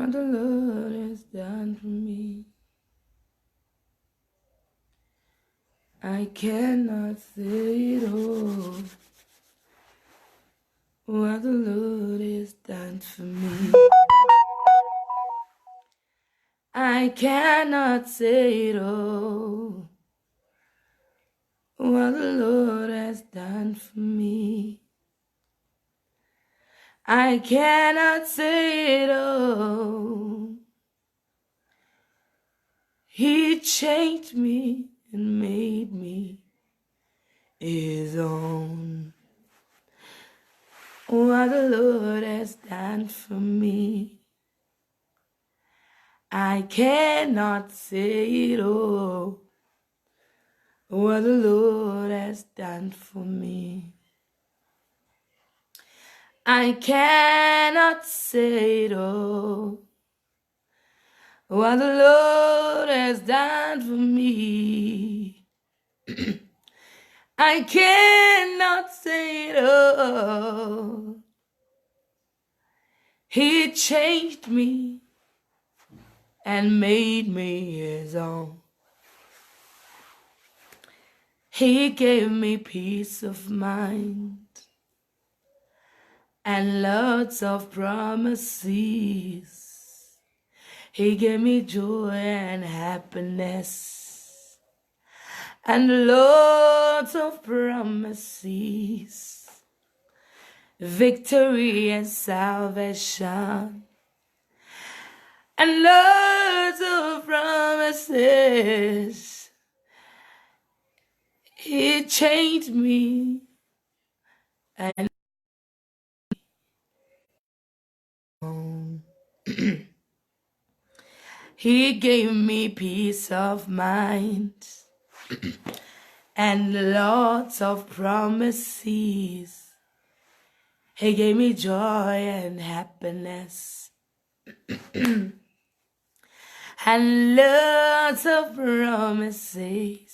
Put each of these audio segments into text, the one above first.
What the Lord has done for me. I cannot say it all. What the Lord has done for me. I cannot say it all. What the Lord has done for me. I cannot say it all. He changed me and made me his own. What the Lord has done for me. I cannot say it all. What the Lord has done for me. I cannot say it all. What the Lord has done for me. I cannot say it all. He changed me and made me his own. He gave me peace of mind and lots of promises. He gave me joy and happiness and lots of promises, victory and salvation, and lots of promises. He changed me and he gave me peace of mind and lots of promises. He gave me joy and happiness and lots of promises,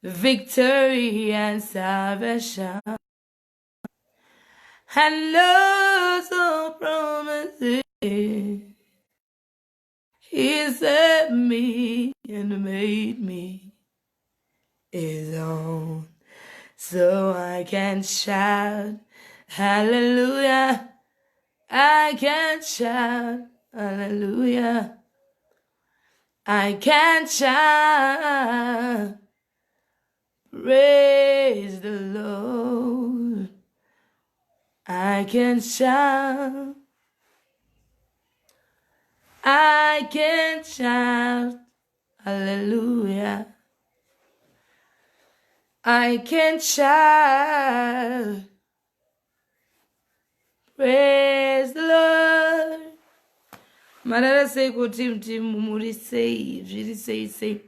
victory and salvation, and lots of promises. He set me and made me his own. So I can shout hallelujah. I can shout hallelujah. I can shout praise the Lord. I can shout. I can shout hallelujah. I can shout praise the Lord. Marara sei kuti mti muri sei, zviri sei sei.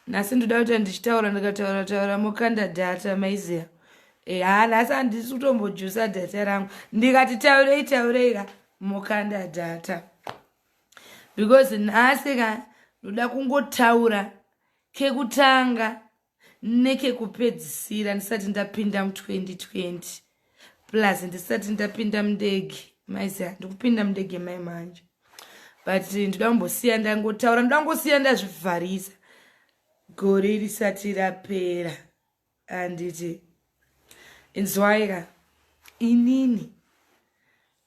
Nhasi ndoda kuti ndichitaura, ndikataura taura mokanda data, maiziya. Ha, nhasi handisi kutombojusa data rangu. Ndikati taurei taurei ka, mokanda data, because nhasi ka ndoda kungotaura kekutanga nekekupedzisira ndisati ndapinda mu2020, plus ndisati ndapinda mundege. Maiziya, ndikupinda mundege mai manje, but ndoda kumbosiya ndangotaura, ndoda kungosiya ndazvivharisa gore risati rapera. Handiti inzwai ka, inini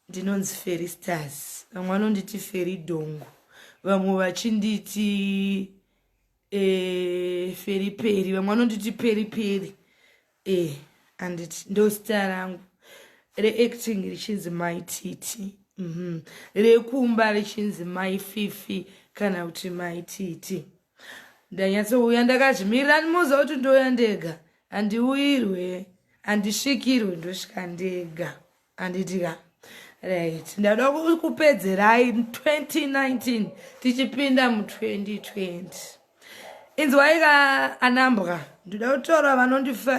ndinonzi Feristas. Vamwe vanonditi Feridhongo, vamwe vachinditi Feriperi, vamwe vanonditi Periperi. Anditi ndo zita rangu reacting richinzi Maititi, Rekumba richinzi Maififi kana kuti Maititi. Ndanyatsouya ndakazvimirira. Ndimuziva kuti ndouya ndega, handiuyirwe, handisvikirwe, ndosvika ndega. Handiti ka? Right, ndada kupedzerai 2019 tichipinda mu2020. Inzwai ka anambwa, ndoda kutaura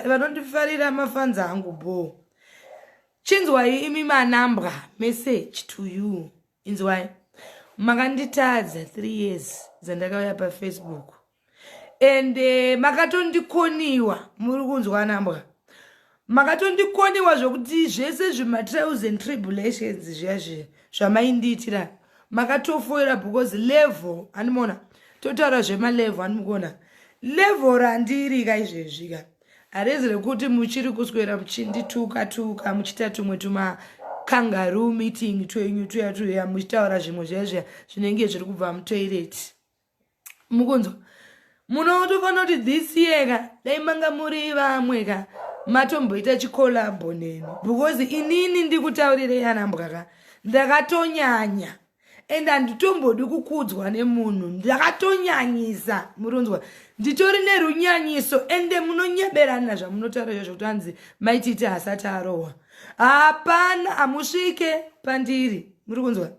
vanondifarira, mafans angu bo. Chinzwai imi manambwa, message to you. Inzwai, makanditadza 3 years dzandakauya paFacebook and makatondikoniwa. Muri kunzwa anambwa? Makatondikoniwa zvokuti zvese zvimatrials and tribulations zviya zviya zvamaindiitira makatofoira, because level andimuona, totaura zvemalevel, andimukuona level randiri ka izvezvi ka, harizi rekuti muchiri kuswera muchindituka tuka, muchiita tumwe tuma kangaroo meeting twenyu tuya tuya, muchitaura zvimwe zviya zviya zvinenge zviri kubva mutoilet. Mukunzwa? Munotofanira kuti this year ka, dai manga muri vamwe ka, matomboita chicollabo neni, because inini ndikutaurirei anambwa ka, ndakatonyanya and handitombodi kukudzwa nemunhu. Ndakatonyanyisa, murunzwa? Nditori nerunyanyiso. Ende munonyeberana zvamunotaura izvo zvokuti hanzi Maititi hasati arohwa. Hapana, hamusvike pandiri, muri kunzwa?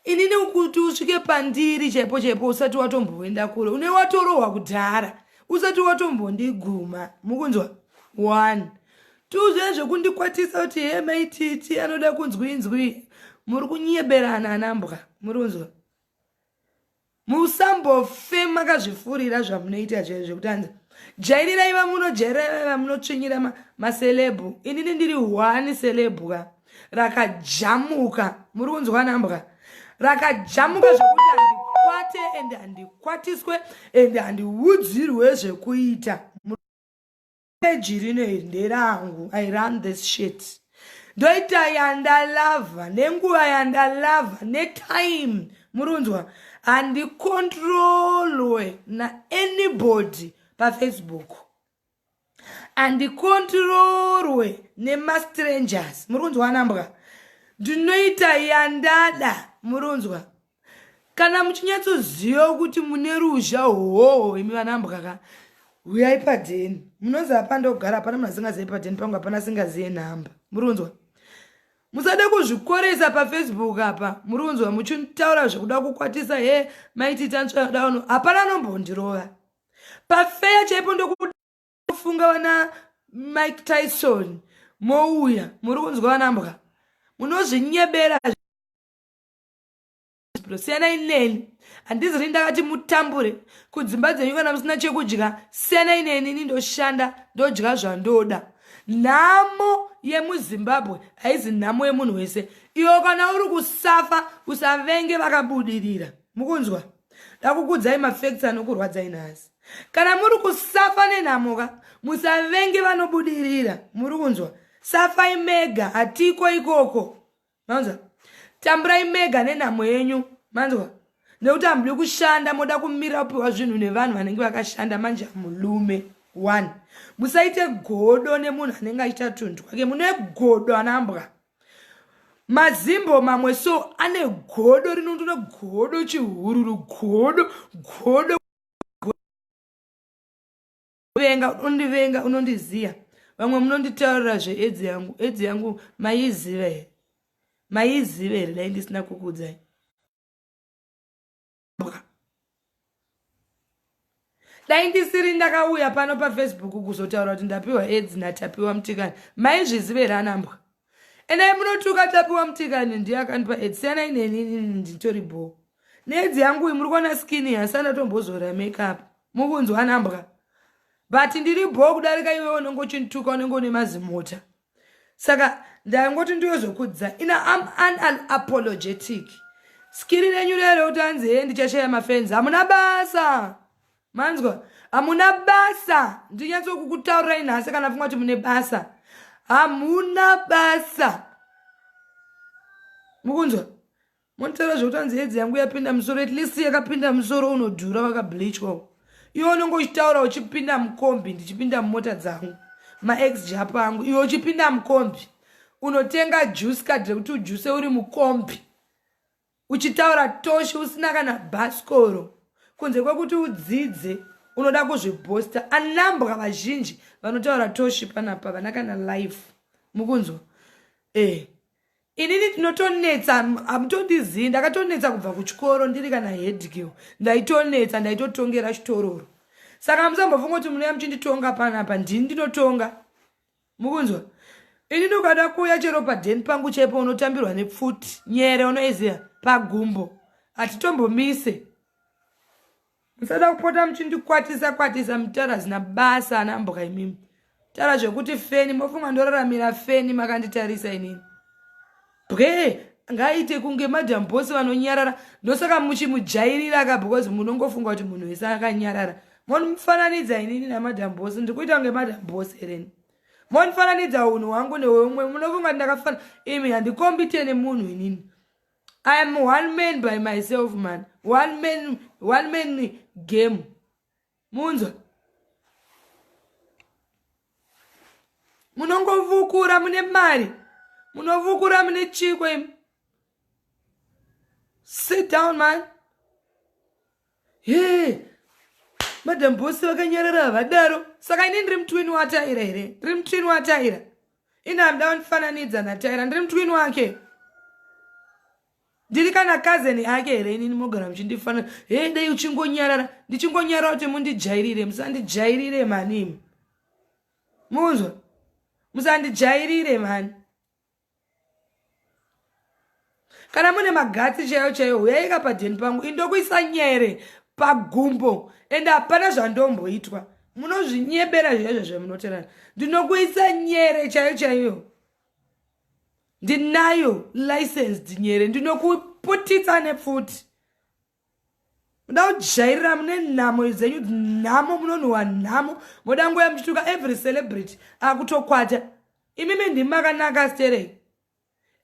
Inini kuti usvike pandiri chaipo chaipo, usati watomboenda kure, une watorohwa kudhara, usati watombondiguma, mukunzwa? One two, zviya zvekundikwatisa kuti he, Maititi anoda kunzwinzwi, muri kunyeberana anambwa, muri kunzwa? Musambofe makazvifurira zvamunoita zviya zvekuti hanzi jairirai vamunojairirai vamunotsvinyira maceleb. Inini ndiri one celeb ka rakajamuka, muri kunzwa nambwa? Rakajamuka zvekuti handikwate ende handikwatiswe ende handiudzirwe zvekuita. Peji rino iri nderangu. I run this shit. Ndoita yandalavha nenguva yandalavha netime, murunzwa? Handicontrolwe naanybody paFacebook, handicontrolwe nemastrangers, muri kunzwa nambwa? Ndinoita yandada, murunzwa? Kana muchinyatsoziva kuti mune ruzha hoho, imi vanambwa ka, uyai padheni. Munoziva pandogara, hapana munhu asingazivi padheni pangu, hapana asingazive nhamba, muri kunzwa? Musade kuzvikoresa paFacebook apa, muri kunzwa? Muchitaura zvekuda kukwatisa, he, Maiti tantsvadauno, hapana anombondirova pafeya chaipo. Ndokufunga vana Mike Tyson mouya, muri kunzwa vanambwa? Munozvinyebera. Siyanai neni, handiziri ndakati mutambure kudzimba dzenyu. Kana musina chekudya, siyanai neni, ini ndoshanda, ndodya zvandoda. Nhamo yemuZimbabwe haizi nhamo yemunhu wese. Iwo kana uri kusafa, usavenge vakabudirira, mukunzwa? Dakukudzai mafacts anokurwadzai nhasi. Kana muri kusafa nenhamoka, musavenge vanobudirira, muri kunzwa? Safai mega, hatiko ikoko, manzwa? Tamburai mega nenhamo yenyu, manzwa? Nekuti hamudi kushanda, moda kumira kupiwa zvinhu nevanhu vanenge vakashanda. Manje hamulume one, musaite godo nemunhu anenge achiita tunhu twake. Mune godo anambwa, mazimbo mamwe so ane godo rinondona godo chihururu, godo godo venga. Unondivenga, unondiziya. Vamwe munonditaurira zveAIDS yangu. AIDS yangu maiziva here? Maiziva here dai ndisina kukudzai? Dai ndisiri ndakauya pano paFacebook kuzotaura kuti ndapiwa AIDS naTapiwa Mutikani, maizviziva here anambwa? Endai munotuka Tapiwa Mutikani, ndiye akandipa AIDS. Siyanai neni, nditori bho neAIDS yangu. Muri kuona skin yasana tombozora makeup, mukunzwa anambwa? But ndiri bho kudarika iwewe unenge uchindituka, unenge une mazimota. Saka ndangoti ndiyozokudza ina am unapologetic. Skiri renyu rero kuti hanzi he, ndichashaya mafans, hamuna basa, manzwa? Hamuna basa. Ndinyatsokukutaurirai nhasi, kana funga kuti mune basa, hamuna basa, mukunzwa? Monitaura zvekuti hanzi AIDS yangu yapinda musoro. At least yakapinda musoro unodhura wakableachwa. Iwe unenge uchitaura uchipinda mukombi, ndichipinda mumota dzangu, maex japa angu, iwe uchipinda mukombi unotenga juice card rekuti ujuse uri mukombi, uchitaura toshi usina kana bhasikoro, kunze kwekuti udzidze. Unoda kuzvibhosta. Anambwa vazhinji vanotaura toshi panapa vana kana life, mukunzwa? E, inini ndinotonetsa, hamutondizivi. Ndakatonetsa kubva kuchikoro, ndiri kana head girl ndaitonetsa, ndaitotongera chitororo. Saka musambofunga kuti munouya muchinditonga panapa. Ndini ndinotonga, mukunzwa? Inini ukada kuuya chero padheni pangu chaipo, unotambirwa nepfuti, nyere unoiziva, pagumbo hatitombomise. Musada kupota muchindikwatisa kwatisa, mutaura zina basa anambwa imimi. Tara zvekuti feni mofunga ndoraramira feni makanditarisa inini. Bwe ngaaite kunge madam boss vanonyarara ndosaka muchimujairira ka because munongofunga kuti munhu wese akanyarara. Momufananidza inini namadam boss ndikuita kunge madam boss here ini. Monifananidza hunhu hwangu neweumwe munofunga kuti ndakafana imi handikombite nemunhu inini. I am one man by myself man. One man, one man game. Munzwa. Munongovukura mune mari. Munovukura mune chiko imi. Sit down man. Hey. Madam Boss vakanyarara havadaro. Saka ini ndiri mutwin waTaira here? Ndiri mutwin waTaira. Ini hamda wandifananidza naTaira. Ndiri mutwin wake. Ndiri kana cousin ake here inini mogara muchindifanana. Hey dai uchingonyarara. Ndichingonyarara kuti mundijairire. Musandijairire mani imi. Munzwa? Musandijairire mani. Kana mune magatsi chaiyo chaiyo huyai ka padheni pangu indokuisa nyere pagumbo ende hapana zvandomboitwa munozvinyebera zvaizvo zvamunoterana ndinokuisa nyere chaiyo chaiyo ndinayo licensed nyere ndinokuputitsa nepfuti muda kujairira mune nhamo dzenyu nhamo munonhuwa nhamo moda nguva muchituka every celebrity akutokwata imimi ndimi makanaka sterei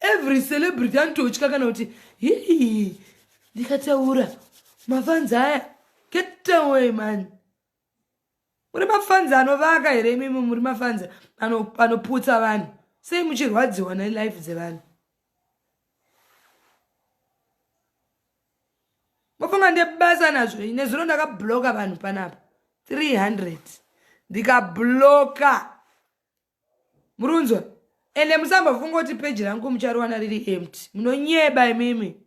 every celebrity anototya kana kuti hii ndikataura mafanzi aya get away man muri mafanzi anovaka here imimi muri mafanzi anoputsa vanhu sei muchirwadziwa nelife dzevanhu mofunga ndebasa nazvo nezuro ndakabloka vanhu panapa 300 ndikabloka murunzwa ende musambofunga kuti peji rangu muchariwana riri empty munonyeba imimi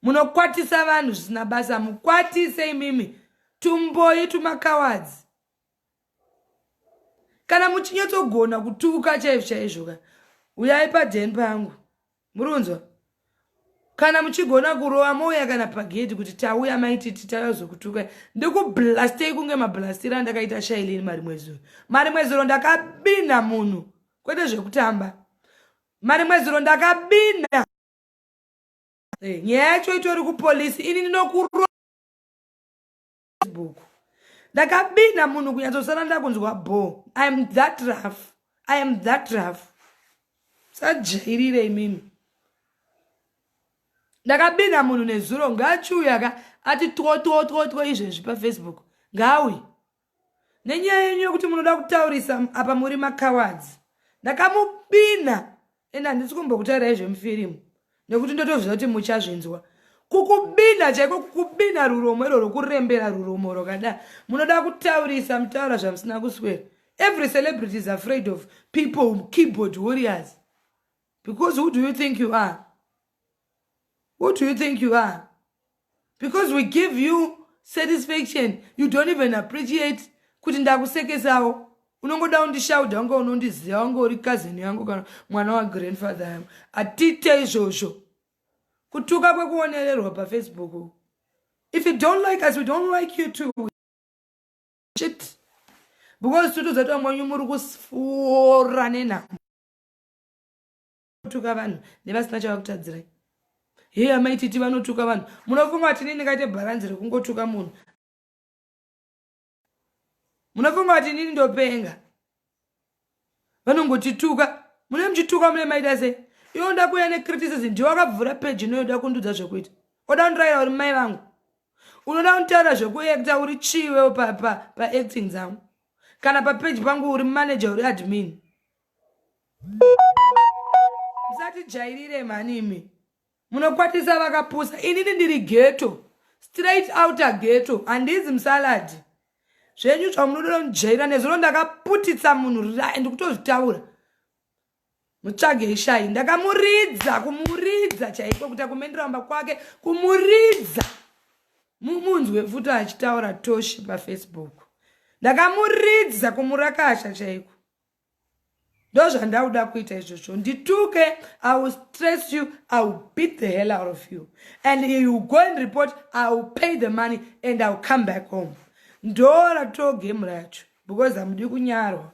munokwatisa vanhu zvisina basa mukwatise imimi tumboyi tumakawadzi kana muchinyatsogona kutuka chaizvo chaizvo ka uyai padhen pangu murunzwa kana muchigona kurova mouya kana pagedhi kuti tauya maititi tauya kuzokutukai ndikublastei kunge mablastiro andakaita shailini marimwe zuro marimwe zuro ndakabinha munhu kwete zvekutamba marimwe zuro ndakabinha eh, nyaya yacho itori kupolisi ini ndinokurova facebook ndakabinha munhu kunyatsosara ndakunzwa bho i am that rough i am that rough sajairire imimi ndakabinha munhu nezuro ngaachiuya ka ati two two two two izvezvi pafacebook ngaawi nenyaya yenyu yokuti munoda kutaurisa apa muri macowards ndakamubinha ende handisi kumbokutaurirai zvemufirimu nekuti ndotoziva kuti muchazvinzwa kukubinha chaiko kukubinha ruromo iroro kurembera ruromo rwakada munoda kutaurisa mutaura zvamusina kuswera every celebrity is afraid of people keyboard warriors because who do you think you are who do you think you are because we give you satisfaction you don't even appreciate kuti ndakusekesawo unongoda undishauda unge unondiziva unge uri cousin yangu kana mwana wagrandfather yangu atiite izvozvo kutuka kwekuonererwa pafacebook if you don't like us we don't like you too shit because totozati vamwe wenyu muri kusfora nenhamo kutuka vanhu nevasina chavakutadzirai hei amai titi vanotuka vanhu munofunga kuti ini ndingaite bharanzi rekungotuka munhu munofunga kuti inini ndopenga vanongotituka mune muchituka mune maita sei iwe unoda kuuya necriticism ndiwe wakabvura peji inoyoda kundudza zvekuita oda kundiraira uri mai vangu unoda kunditaura zvekuacta uri chiwe paacting pa, pa dzangu kana papeji pangu uri manager uri admin musatijairire mhani imi munokwatisa vakapusa inini ndiri ghetto straight outer ghetto handizi musaladi zvenyu zvamunododa kundijaira nezuro ndakaputitsa munhu ndikutozvitaura mutsvage ishai ndakamuridza kumuridza chaiko kuita kumendera kwake kumuridza mumunzwe futi achitaura toshi pafacebook ndakamuridza kumurakasha chaiko ndozvandauda kuita izvozvo ndituke i will stress you i will beat the hell out of you and you go and report i will pay the money and i will come back home ndo ratoo game racho because hamudi kunyarwa.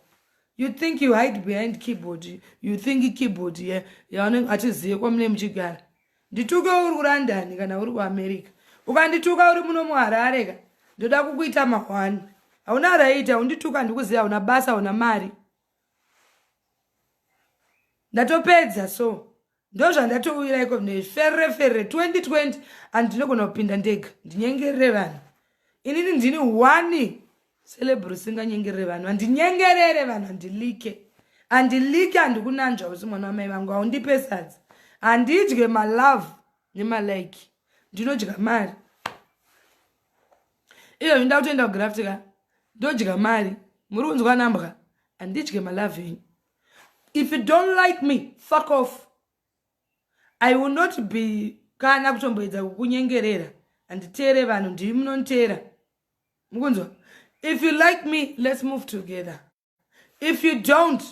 You think you hide behind keyboard. You think keyboard yaunenge atizive kwamune muchigara. Ndituke uri kuLondon kana uri kuAmerica. Ukandituka uri muno muHarare ka ndoda kukuita mahwani. Hauna right, haundituka handikuziva, hauna basa, hauna mari. Ndatopedza so. Ndozvandatouyira iko neferre ferre 2020 and ndinogona kupinda ndega ndinyengerere vanhu. Inini ndini one celebrity singanyengerere vanhu, handinyengerere vanhu, handilike. Handilike, handikunanzva usi mwana wamai vangu, haundipe sadza. Handidye malove nemalike. Ndinodya mari. Iyo ndoda kutoenda kugraft ka. Ndodya mari. Muri kunzwa nambwa? Handidye malove enyu. If you don't like me, fuck off. I will not be kana kutomboedza kukunyengerera. Handiteere vanhu, ndimi munoniteera. Mukunzwa? If you like me, let's move together. If you don't,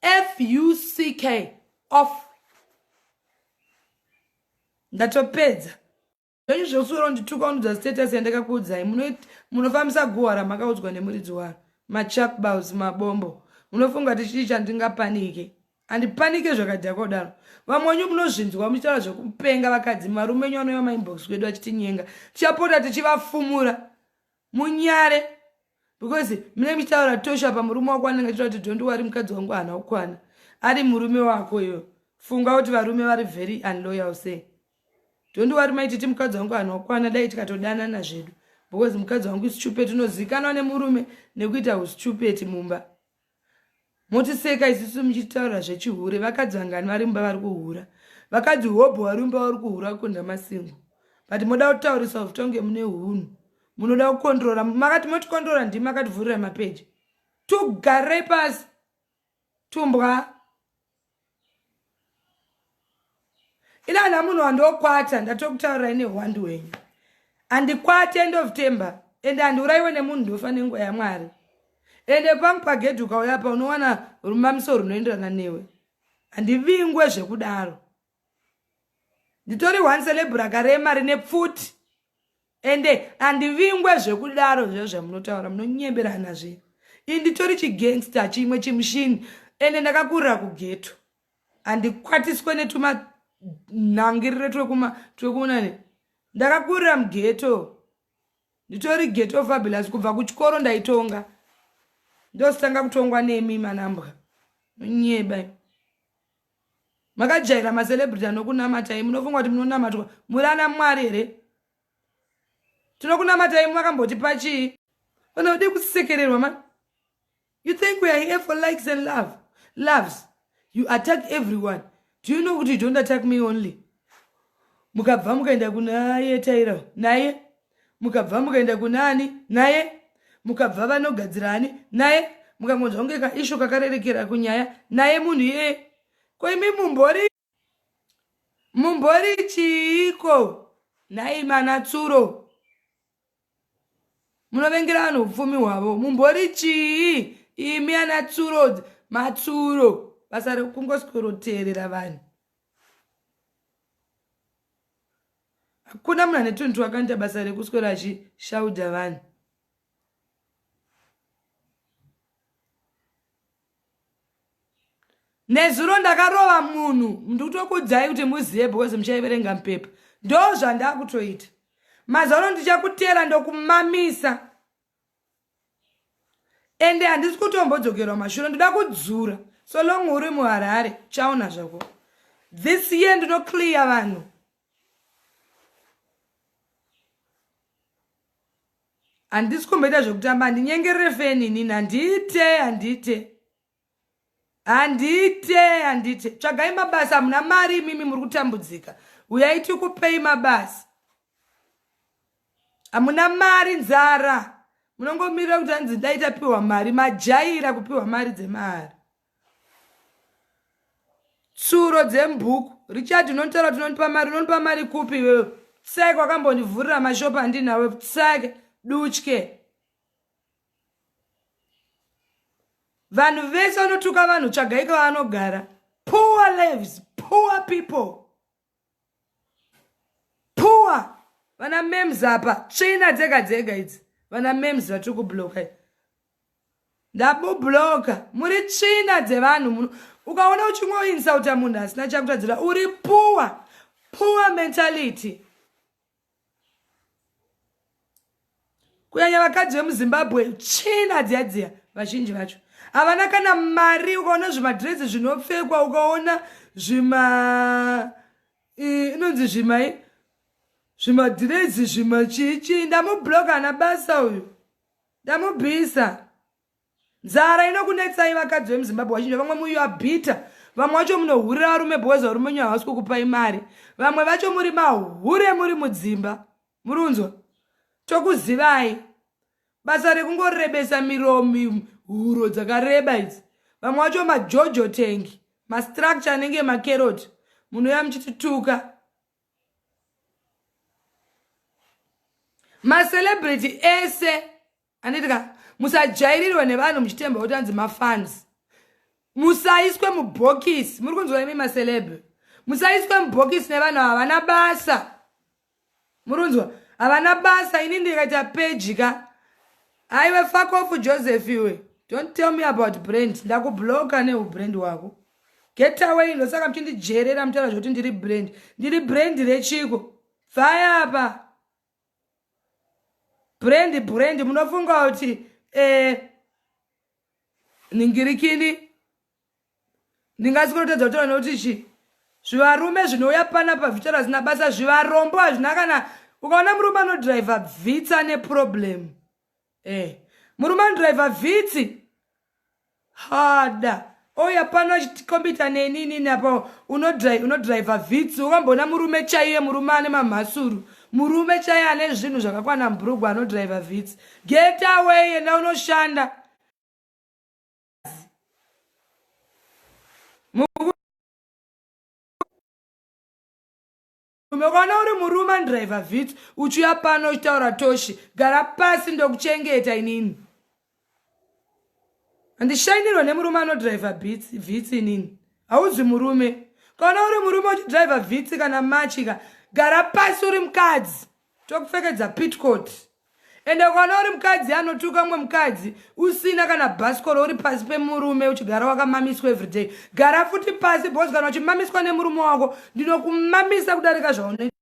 F-U-C-K, off. Ndatopedza. Zvenyu zvekuswera undituka unudza status yandakakuudzai. Munofambisa guhwa ramakaudzwa nemuridzi waro. Machakbaus, mabombo. Munofunga kuti chii chandingapanike? Handipanike zvakadhakwa kudaro. Vamwe wenyu munozvinzwa muchitaura zvekupenga vakadzi. Varume wenyu vanouya mainbox kwedu achitinyenga. Tichapota tichivafumura. Munyare. Because mune muchitaura tosha pamurume wako anenge achitaura kuti don't worry mukadzi wangu haana kukwana. Ari murume wako iwe. Funga kuti varume vari very unloyal sei. Don't worry mai titi mukadzi wangu haana kukwana dai tikatodanana zvedu. Because mukadzi wangu stupid unozikanwa nemurume nekuita ustupid mumba. Motiseka isusu muchitaura zvechihure. Vakadzi vangani vari mumba vari kuhura. Vakadzi hobho vari mumba vari kuhura kunda masingo. But moda kutaurisa kuti tonge mune hunhu. Munoda kukondrora. Makati motikondrora ndimi makativhurira mapeji. Tugarei pasi. Tumbwa. Ina ana munhu wandokwata ndatokutaurirai nehwandu hwenyu. Handikwate end of tember ende handiuraiwe nemunhu ndofa nenguva yaMwari. Ende pangu pagedhi ukauya apa unowana rumamiso runoenderana newe. Handivingwe zvekudaro. Nditori one celeb rakarema rine pfuti. Ende handivingwe zvekudaro zviya zvamunotaura munonyeberana zve. Ini nditori chigangster chimwe chimushini ende ndakakurira kughetto. Handikwatiswe netumanhangirire twekunani. Ndakakurira mughetto. Nditori ghetto fabulous kubva kuchikoro ndaitonga. Ndositanga kutongwa nemi manambwa. Munyeba. Makajaira macelebrity anokunamatai munofunga kuti munonamatwa muri ana Mwari here? Tinokunamatai makambotipa chii? Vanhu vade kusekererwa man. You think we are here for likes and love? Loves. You attack everyone. Do you know kuti you don't attack me only? Mukabva mukaenda kuna ye Taira naye. Mukabva mukaenda kuna ani naye. Mukabva vanogadzira ani naye. Mukangonzwa kunge ka issue kakarerekera kunyaya naye munhu iyeye. Ko imi mumbori mumbori chiiko nhai mana tsuro? Munovengera vanhu upfumi hwavo. Mumbori chii imi ana tsuro matsuro basa rekungoswero vanhu. Hakuna munhu ane tunhu twakanoita basa rekuswera achishaudha vanhu. Nezuro ndakarova munhu ndikutokudzai kuti muzive because muchaiverenga mupepa. Ndo zvandakutoita. Mazano ndichakutera ndokumamisa. Ende handisi kutombodzokerwa mashure ndoda kudzura. So long uri muHarare chaona zvako. This year ndinoclear vanhu. Handisi kumboita zvekutamba handinyengerere feni inini handiite handiite. Handiite handiite. Tsvagai mabasa hamuna mari imimi muri kutambudzika. Uyai tikupei mabasa. Hamuna mari nzara. Munongomirira kuti hanzi dai tapiwa mari majaira kupiwa mari dzemahara. Tsuro dzemubhuku. Richard unotaura kuti unonipa mari unonipa mari kupi iwewe? Tseke wakambondivhurira mashopu andinawe tseke dutye. Vanhu vese vanotuka vanhu tsvagai kwavanogara. Poor lives, poor people. Poor. Vana memes apa tsvina dzega dzega idzi. Vana memes vatiri kubloka. Ndamubloka. Muri tsvina dzevanhu muno. Ukaona uchingoinsauta munhu asina chakutadzira uri poor. Poor mentality. Kunyanya vakadzi vemuZimbabwe tsvina dziya dziya vazhinji vacho. Havana kana mari ukaona zvimadress zvinopfekwa ukaona zvima inonzi zvimai zvimadhirezi zvimachichi ndamubloka ana basa uyu ndamubvisa nzara inokunetsai vakadzi vemuzimbabwe vachinja vamwe muyu abhita vamwe vacho munohurira varume because varume nyu havasi kukupai mari vamwe vacho muri mahure muri mudzimba murunzwa tokuzivai basa rekungorebesa miromi huro dzakareba idzi vamwe vacho majojo tengi mastructure anenge makeroti munouya muchitituka macelebrity ese anditi ka musajairirwe nevanhu muchitemba kuti anzi mafans musaiswe mubhokisi muri kunzwa imi maceleb musaiswe mubhokisi nevanhu havana basa muri kunzwa havana basa ini ndikaita peji ka aiwe fakofu joseph iwe don't tell me about brand ndakubloka neubrand wako get away ndosaka muchindijerera mutaura zvekuti ndiri brand ndiri brand rechiko bvai apa brand brand munofunga kuti eh, ningirikini ndingasikotadza kutaura nekuti chi zvivarume zvinouya panapa zvichitaura zvisina basa zvivarombo hazvina kana ukaona murume anodhiraivha bvitsa neproblem eh murume anodhiraivha vhitsi hada ouya pano achikombita neni inini apa unodhiraivha vhitsi ukamboona murume chaiye murume ane mamhasuru murume chaiye ane zvinhu zvakakwana mubhurugwa anodhiraivha vhitsi get away enda unoshanda Ukaona uri murume andriver vit uchiuya pano uchitaura toshi gara pasi ndokuchengeta inini handishainirwe nemurume anodriver vits inini hauzi murume ukaona uri murume uchidriver vits kana machika gara pasi uri mukadzi tokupfekedza pitcot ende ukaona uri mukadzi anotuka umwe mukadzi usina kana bhasikoro uri pasi pemurume uchigara wakamamiswa everyday gara futi pasi because kana uchimamiswa nemurume wako ndinokumamisa kudarika zvaunoita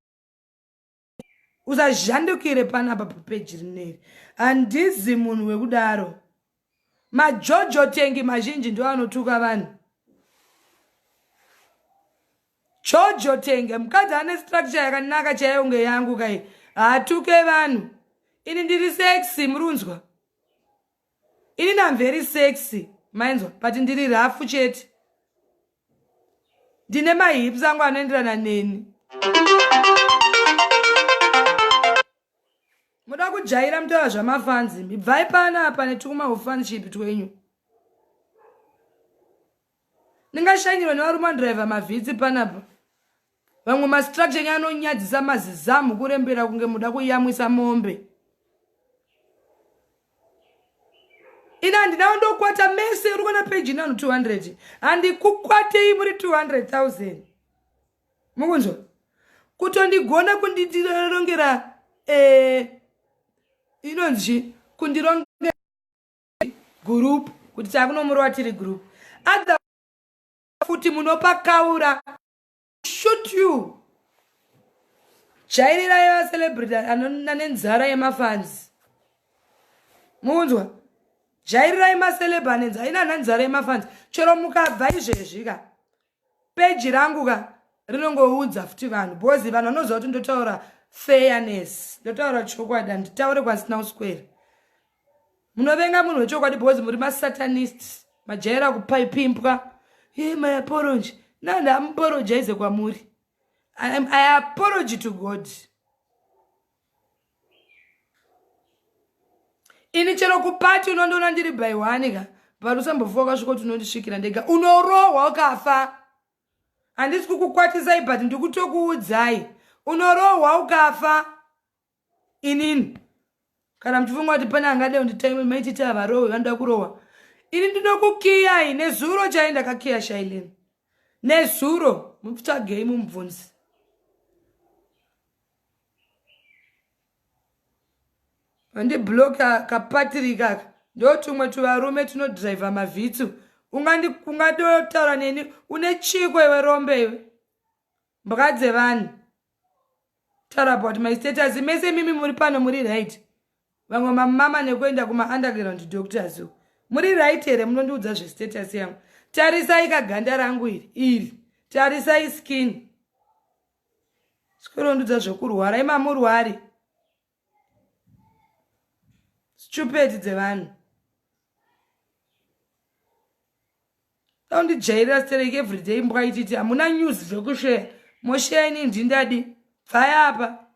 usazhandukire panapa papeji rineri handizi munhu wekudaro majojo tengi mazhinji ndo anotuka vanhu Jojo tenge mukadzi ane structure yakanaka chaiyo kunge yangu kai haatuke vanhu ini ndiri sexy murunzwa ini ndam very sexy mainzwa but ndiri rafu chete ndine mahips angu anoenderana neni muda kujaira mutaura zvamafanzi ibvai pana apa netukumahufanship twenyu ndingashanyirwa nevarume andriver mavhitsi panapa vamwe mastructure enyu anonyadzisa mazizamu kurembera kunge muda kuyamwisa mombe ini handina ndokwata mese uri kuona peji ine vanhu 200 handikukwatei muri 200 000 mukunzwa kutondigona kundirongera eh, inonzi chi kundirongera group kuti takunomurova tiri group other futi munopakaura shoot you jairirai vacelebrity ane nzara yemafanzi muunzwa jairirai maceleb ane nzara ina ana nzara yemafanzi chero mukabva izvezvi ka peji rangu ka rinongoudza futi vanhu because vanhu vanoziva kuti ndotaura fairness ndotaura chokwadi handitaure kwasina kuswera munovenga munhu wechokwadi because muri masatanist majaira kupaipimbwa ye my apology nandaamupologize kwamuri I apology to god ini chero kupati unondiona ndiri by one ka but usambofa wakasvika kuti unondisvikira ndega unorohwa ukafa handisi kukukwatisai but ndikutokuudzai unorohwa ukafa inini kana muchifunga kuti pane angade kunditime maititi havarohwe vanoda kurohwa ini ndinokukiyai nezuro chai ndakakiya shaileni nezuro mutsvagei mumubvunzi vandibloka kapatrick aka Ndotumwe tuvarume tunodriver mavhitsu. Ungadotaura neni une chiko iwe rombe iwe. Mbwa dzevanhu. Taura about my status. Mese mimi muri pano muri right. Vamwe mamama nekuenda kuma underground doctors. Muri right here munondiudza zvestatus yangu. Tarisai kaganda rangu iri iri. Tarisai skin. Sikorondiudza zvekurwara imamurwari. Stupid dzevanhu. Taundijairira stereki everyday mbwa ichiti hamuna news zvekusheya. Mosheya ini ndindadi. Bvai apa.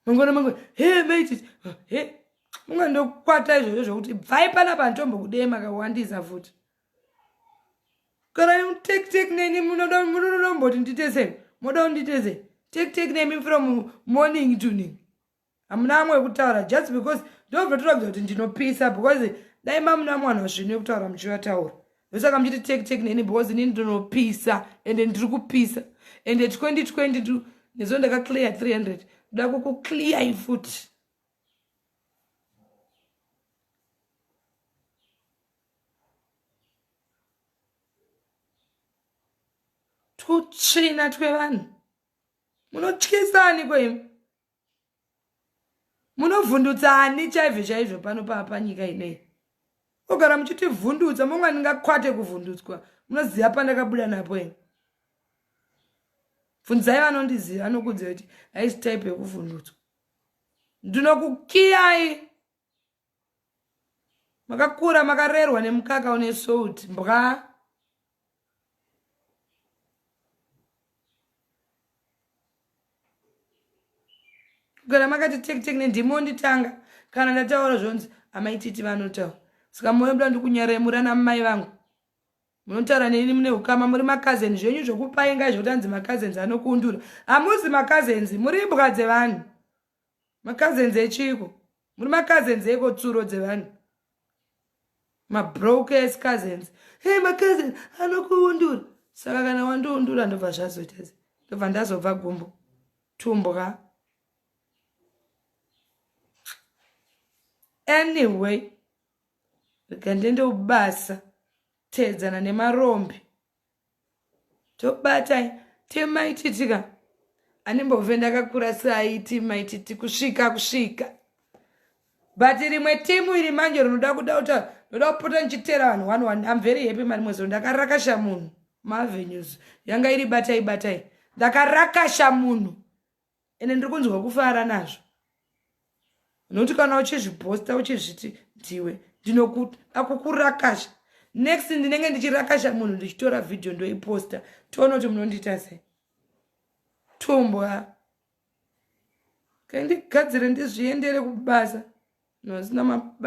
Mangwana mangwana he maititi he mungandokwata izvozvo zvokuti bvai panapa nditombokudei makawandisa futi. Kana take take neni munoda munodomboti ndiite sei? Moda kundiite sei? Take take nemi from morning to noon. Hamuna amwe ekutaura just because ndobva kuti ndinopisa because dai mamuna mwana zvino ekutaura muchivataura. Ndosaka muchiti take take neni because inini ndinopisa ende ndiri kupisa. Ende 2022 nezo ndakaclear 300 ndoda kukuclear futi. Tutsvina twevanhu. Munotyisa ani ko imi? Munovhundutsa ani chaizvo chaizvo pano panyika ineyi? Ogara muchitivhundutsa monga ndingakwate kuvhundutswa. Munoziva pandakabuda napo ini. Bvunzai vanondiziva vanokuudza kuti haisi type yekuvhundutswa. Ndinokukiyai. Makakura makarerwa nemukaka une salt mbwa. Kugara makati tek tek nendimonditanga kana ndataura zvonzi amaititi vanotaura. Saka moyo muda ndikunyarai muri ana mai vangu. Munotaura neni mune ukama muri makazeni zvenyu zvokupainga izvo kuti anzi makazeni anokuundura. Hamuzi makazeni muri imbwa dzevanhu. Makazeni echiko? Muri makazeni eko tsuro dzevanhu. Mabroke ass cousins. Hey makazeni anokuundura. Saka kana wandiundura ndobva zvazoita sei? Ndobva ndazobva gumbo. Tumbwa. Anyway, rega ndiende kubasa teedzana nemarombe. Tobata temaititika. Andimbove ndakakura saiti maititi kusvika kusvika. But rimwe timu iri manje rinoda kuda kuta ndoda kupota ndichitera vanhu one one. I'm very happy marimwe zuro ndakarakasha munhu maavenues yanga iri batai batai ndakarakasha munhu ende ndiri kunzwa kufara nazvo nokuti kana uchizviposta uchizviti ndiwe ndinokuda kukurakasha next ndinenge ndichirakasha munhu ndichitora vhidhiyo ndoiposta toona kuti munondiita sei tumbwa kai ndigadzire ndizviendere kubasa nosina mabasa.